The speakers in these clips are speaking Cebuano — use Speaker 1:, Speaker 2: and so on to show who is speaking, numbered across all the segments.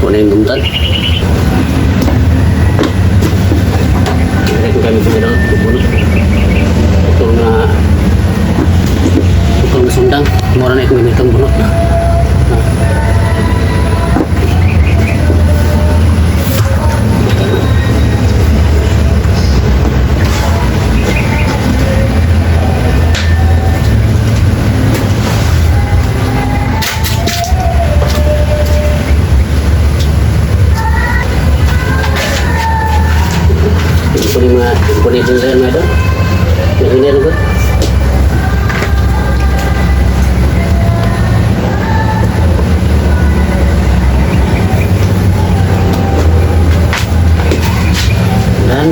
Speaker 1: Wala yung dumtan. Hindi ko kami kumidol. Bunot. Ito nga ito nga sundang. Mura na itong gamitin bunot. Ah. Ito yung mga kunin din sa mga idol. Yung ko. Dan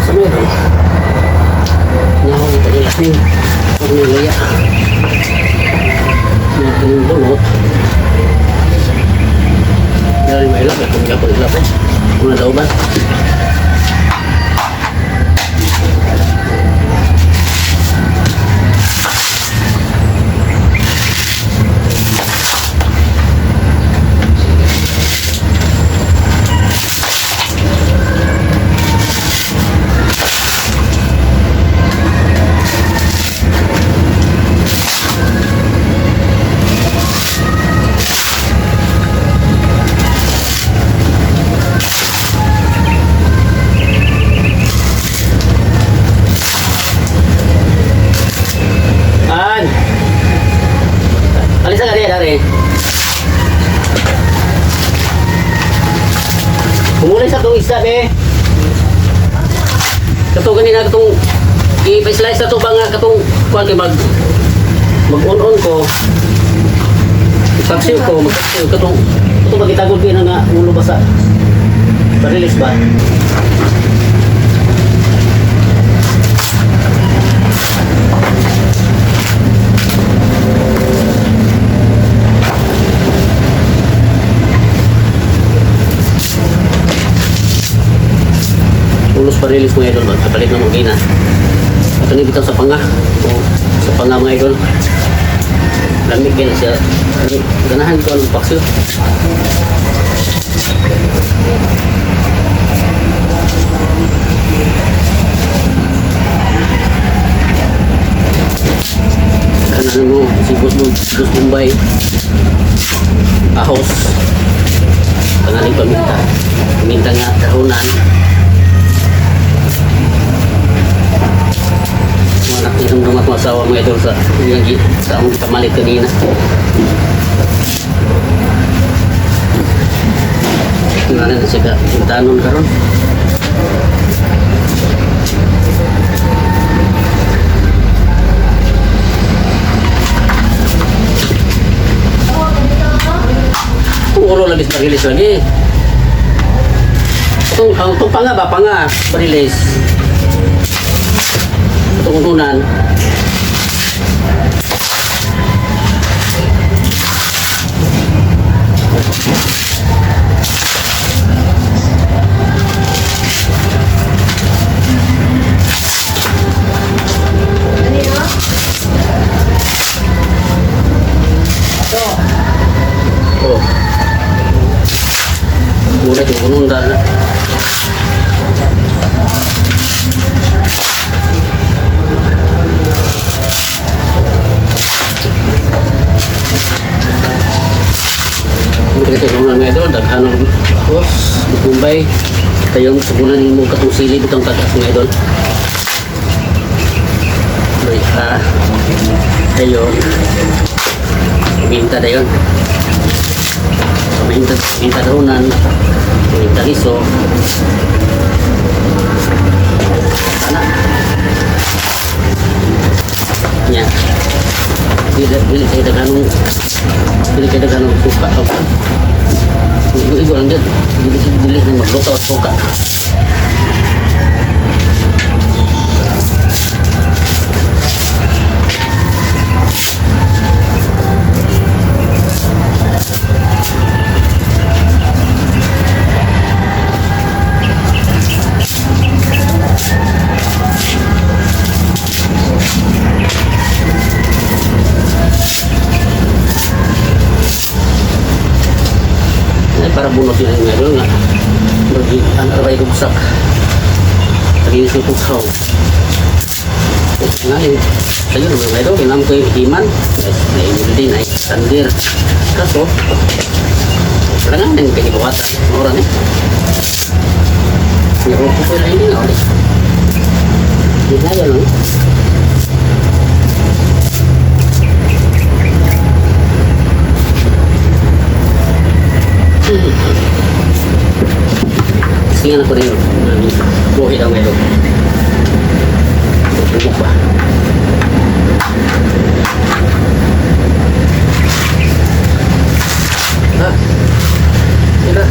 Speaker 1: sa meron. Nahon tagilas ni. Huwag niyo luya. Natin yung bunot. Dari mailap eh. Kung gapon ilap eh. Una daw ba? An! Alisa ka diya, dari. Kumulay sa itong isda, be. Kato ganina, katong i-slice na to ba nga, katong kuwan kay mag-on-on ko. Magpaksiw ko, magpaksiw. Katong magitagod ko yun nga ulo ba sa barilis ba? Ulos barilis, mga idol ba? Kapalit na mong gina. Ito ni bitaw sa panga. O, sa panga, mga idol. Lamig na siya. Ganahan ko ang paksiw. Kanan mo, si Boss, Boss Bombay. Ahos. Pangaling paminta. Paminta nga dahunan. Mga nakiramdam akong asawa, mga idol, sa among pamalit kanina. Wala na siya ka puntanon karon. Puro lagi sa barilis lagi. Itong, ang itong panga ba, panga, barilis. Itong ununan.
Speaker 2: Ano yun? Ito.
Speaker 1: Gulay kung kunong dala. Hindi kayo mga mga idol, daghan ng ahos, bumbay. Kayong sabunan nimo katong sili bitong tagas, mga idol. Bay, kayo paminta dayon. Paminta, paminta dahunan, paminta liso. Ana. Nya. Dili dili kay daghanong dili kay daghanong suka. Igo lang dyan. Dili dili na magluto at suka. Ay, para bunot yun nga doon nga. Bagi, ang aray rugsak. Taginis ng pukaw. Nga yun. Ayun, mga idol, kinam ko yung himan. Naimil din, ay sandir. Kaso, wala nga nang kinibuhatan. Mura ni. Pero ko ko lang hindi nga ulit. Hindi na yun, no? Sige na ko rin. Buhi daw ngayon. Bubuk ba? Ha? Sila.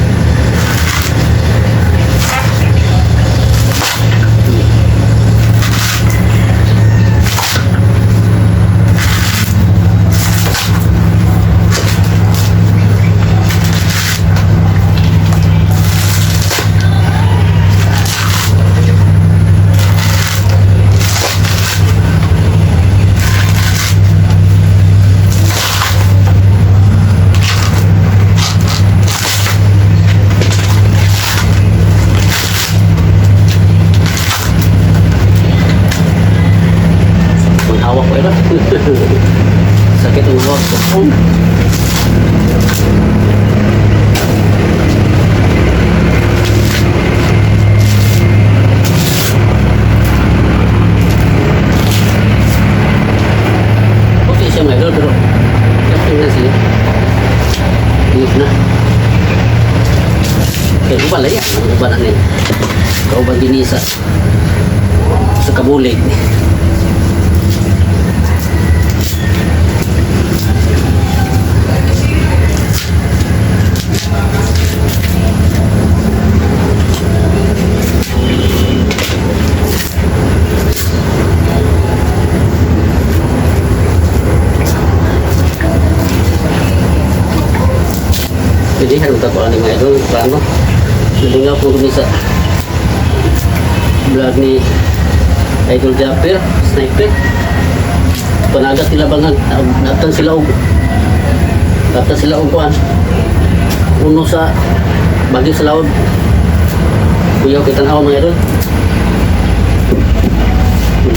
Speaker 1: Ang hawak ko ito. Sakit ang hawak ko. Oh. Okay siya, mga idol, pero okay na siya. Ingat na. Kaya uban lang yan. Uban na niya. Kauban din sa kabulig. Jadi harus tak ani, mga idol, plano. Nalingaw po kami sa vlog ni Idol Japper, Sniper. Panagat nila bangag, naabtan sila og kuan. Uno sa bagyo sa laod. Kuyaw kay tanaw, mga idol.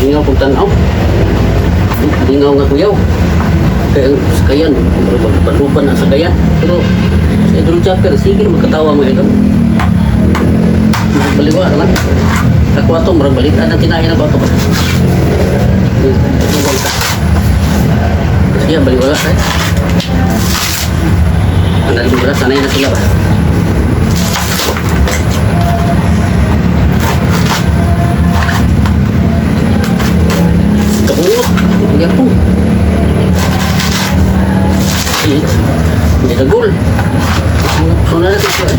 Speaker 1: Lingaw kong tanaw. Lingaw nga kuyaw. Kaya ang sakayan, balupan ang sakayan. Pero sa Idol Japper, sige magkatawa, mga idol. Baliwa naman. Ako ato, murag balitaan ang tinahin ako ato. Tuwang ka. Kasi yan, baliwala eh. Ang dali ko sanay na sila ba? Kabungot. Hindi po. Eh, hindi na goal. Suna natin ito eh.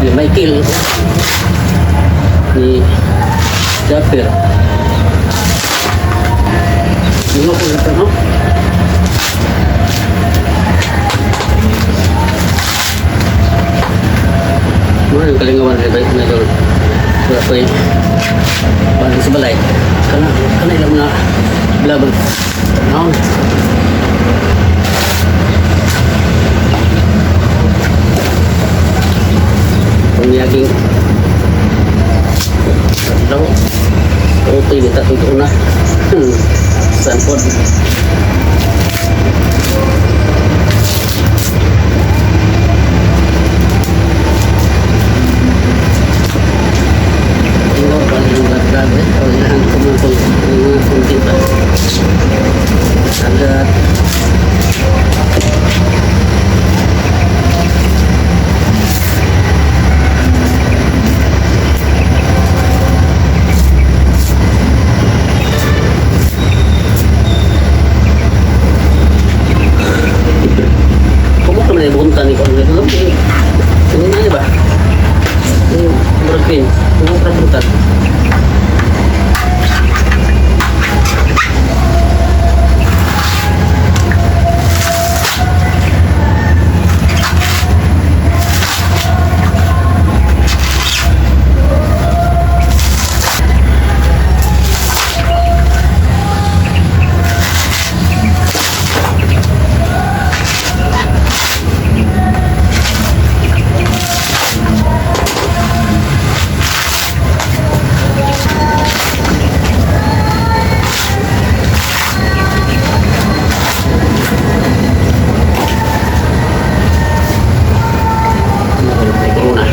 Speaker 1: Ni Michael. Ni Japper. Hindi ko ito, no? Mura yung kalingawan rin ba? Medyo wala ko eh. Parang sa balay. Kana, kana ilang mga vlogger. Naon. Sa itong una. Sanpod. Tingnan pa yung lagdag eh. O yan, kumukul. Yung mga kunti pa. Agad. Kumukul na yung bunta ni Kung ito. Tingnan na ba? Yung murag green. Kumukul na bunta. May corona.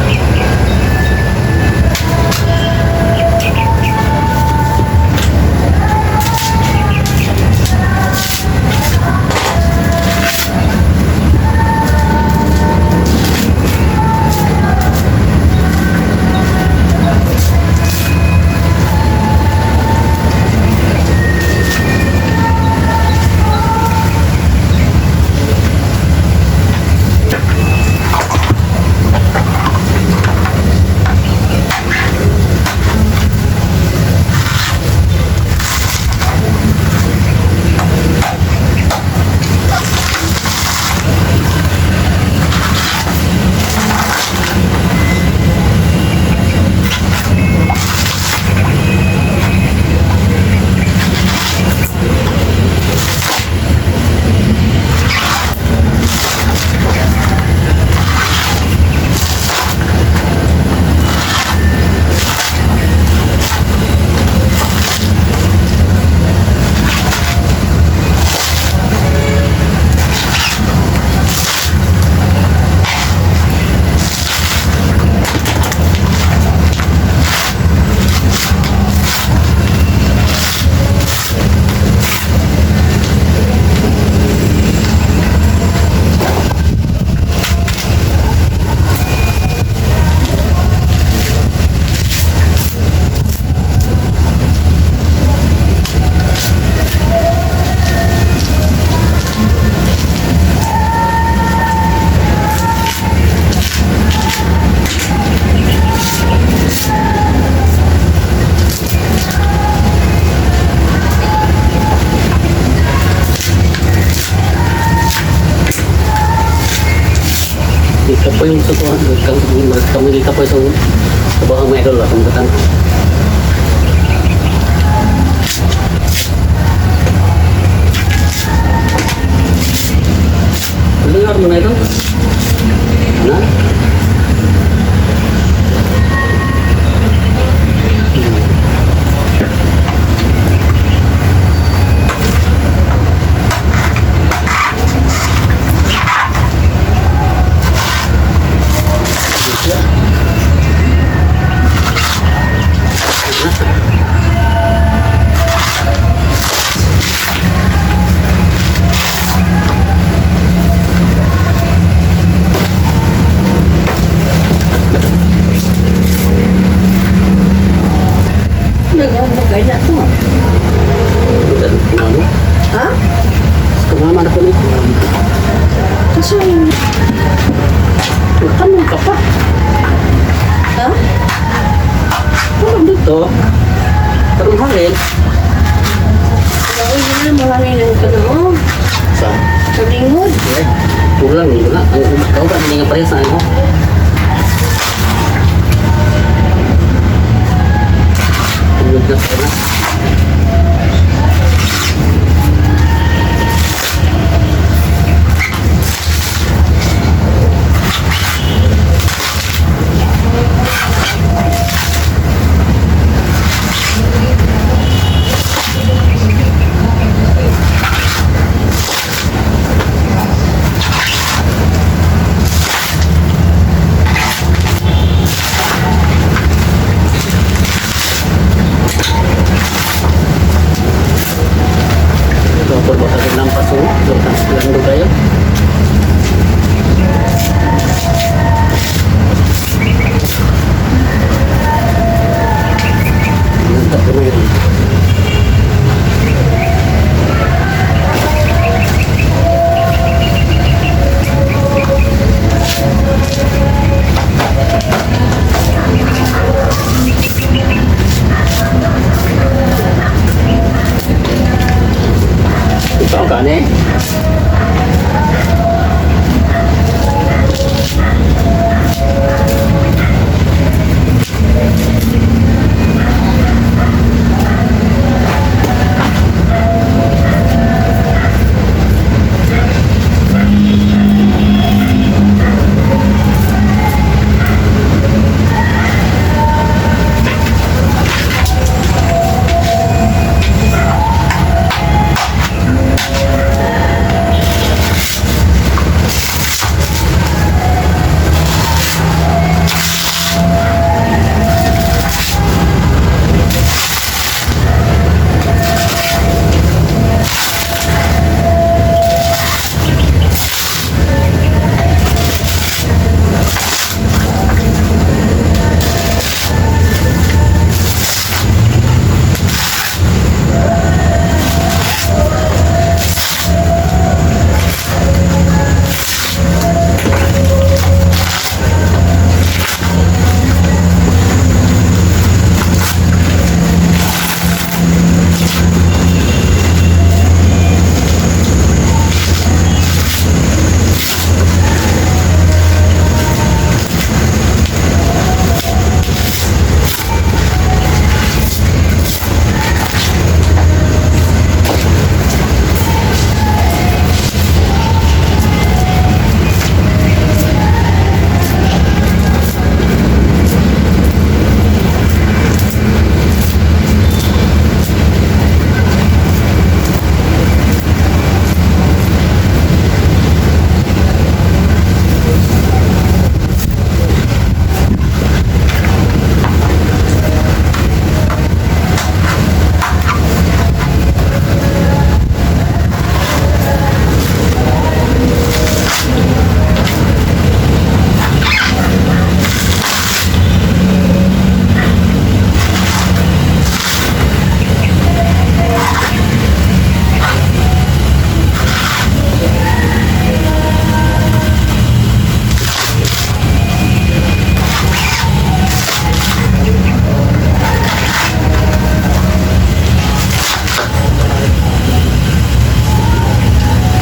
Speaker 1: Di kapoy yung totoo. Kami di kapoy sa trabaho mga idol. Akong katang. Dengar mo na ito? Na?
Speaker 2: Nagabagay na to.
Speaker 1: Ano?
Speaker 2: Ha?
Speaker 1: Kumama na ko nito.
Speaker 2: Kasi,
Speaker 1: Tanong ka pa.
Speaker 2: ha?
Speaker 1: Ano dito? Tarong hangin.
Speaker 2: Ay, yun na, mahangin ang panahon.
Speaker 1: Sa?
Speaker 2: Sa lingod.
Speaker 1: Eh, kulang yun na. Ang kauban, hindi nga parehas na ano. Tulog na sa na. Lando kayo. Nanta ko na yun. Ito ang kani.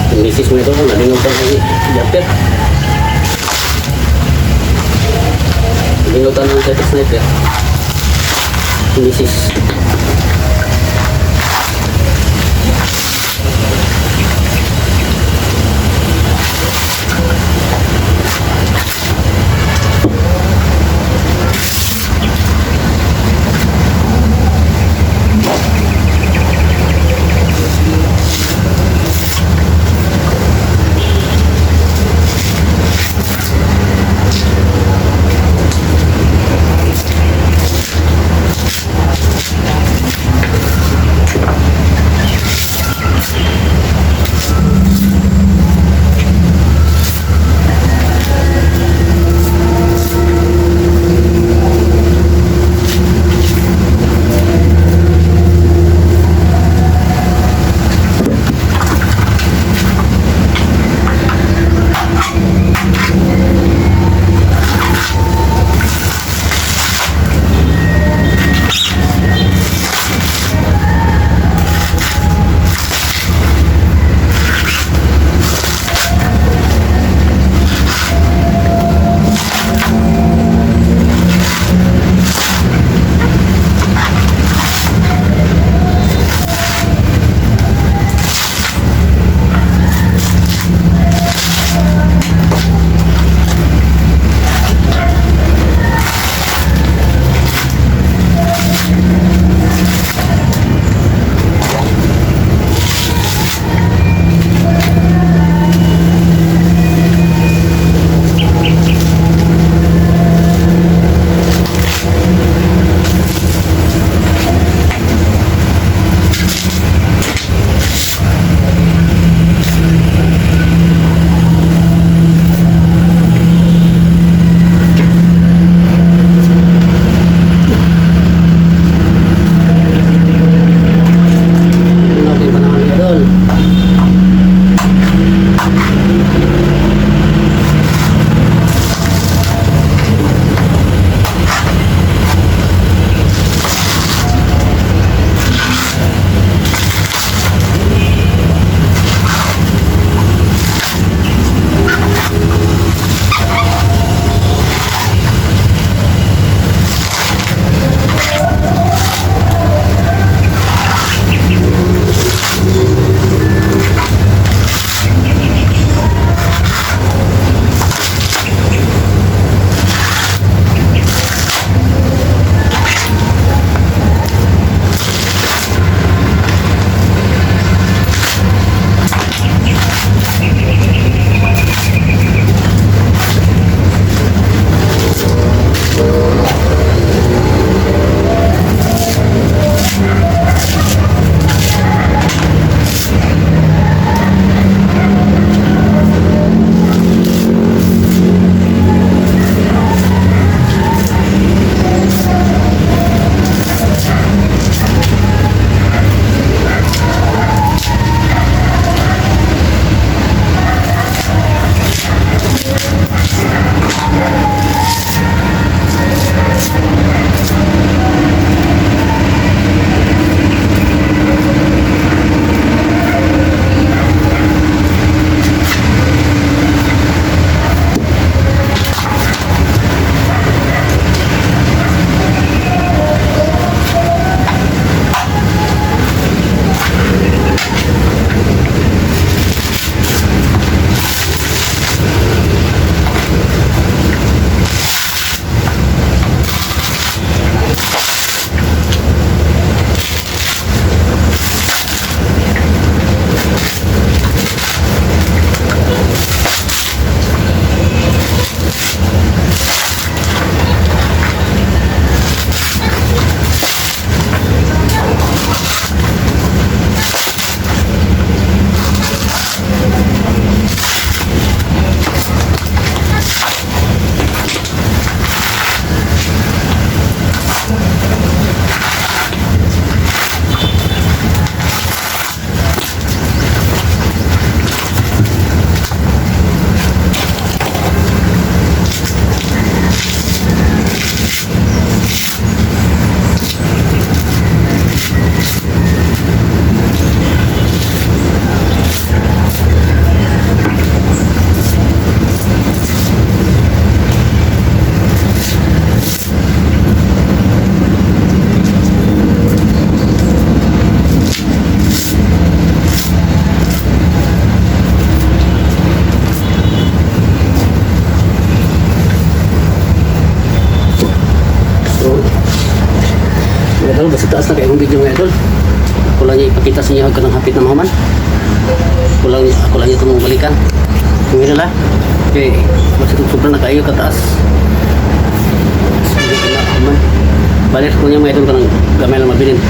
Speaker 1: Yung misis mo ito, nalingog pa ng jumper. Nalingog ng sniper sniper. Yung misis. Taas na kay akong video, mga idol. Ako lang niya ipakita sa inyo kanang hapit na mahuman. Ako lang niya itong balikan. Mga idol ha. Okay, mas sobrang na kayo kataas. Sige na man. Balik ko niya, mga idol, kanang gamay lang mabilin.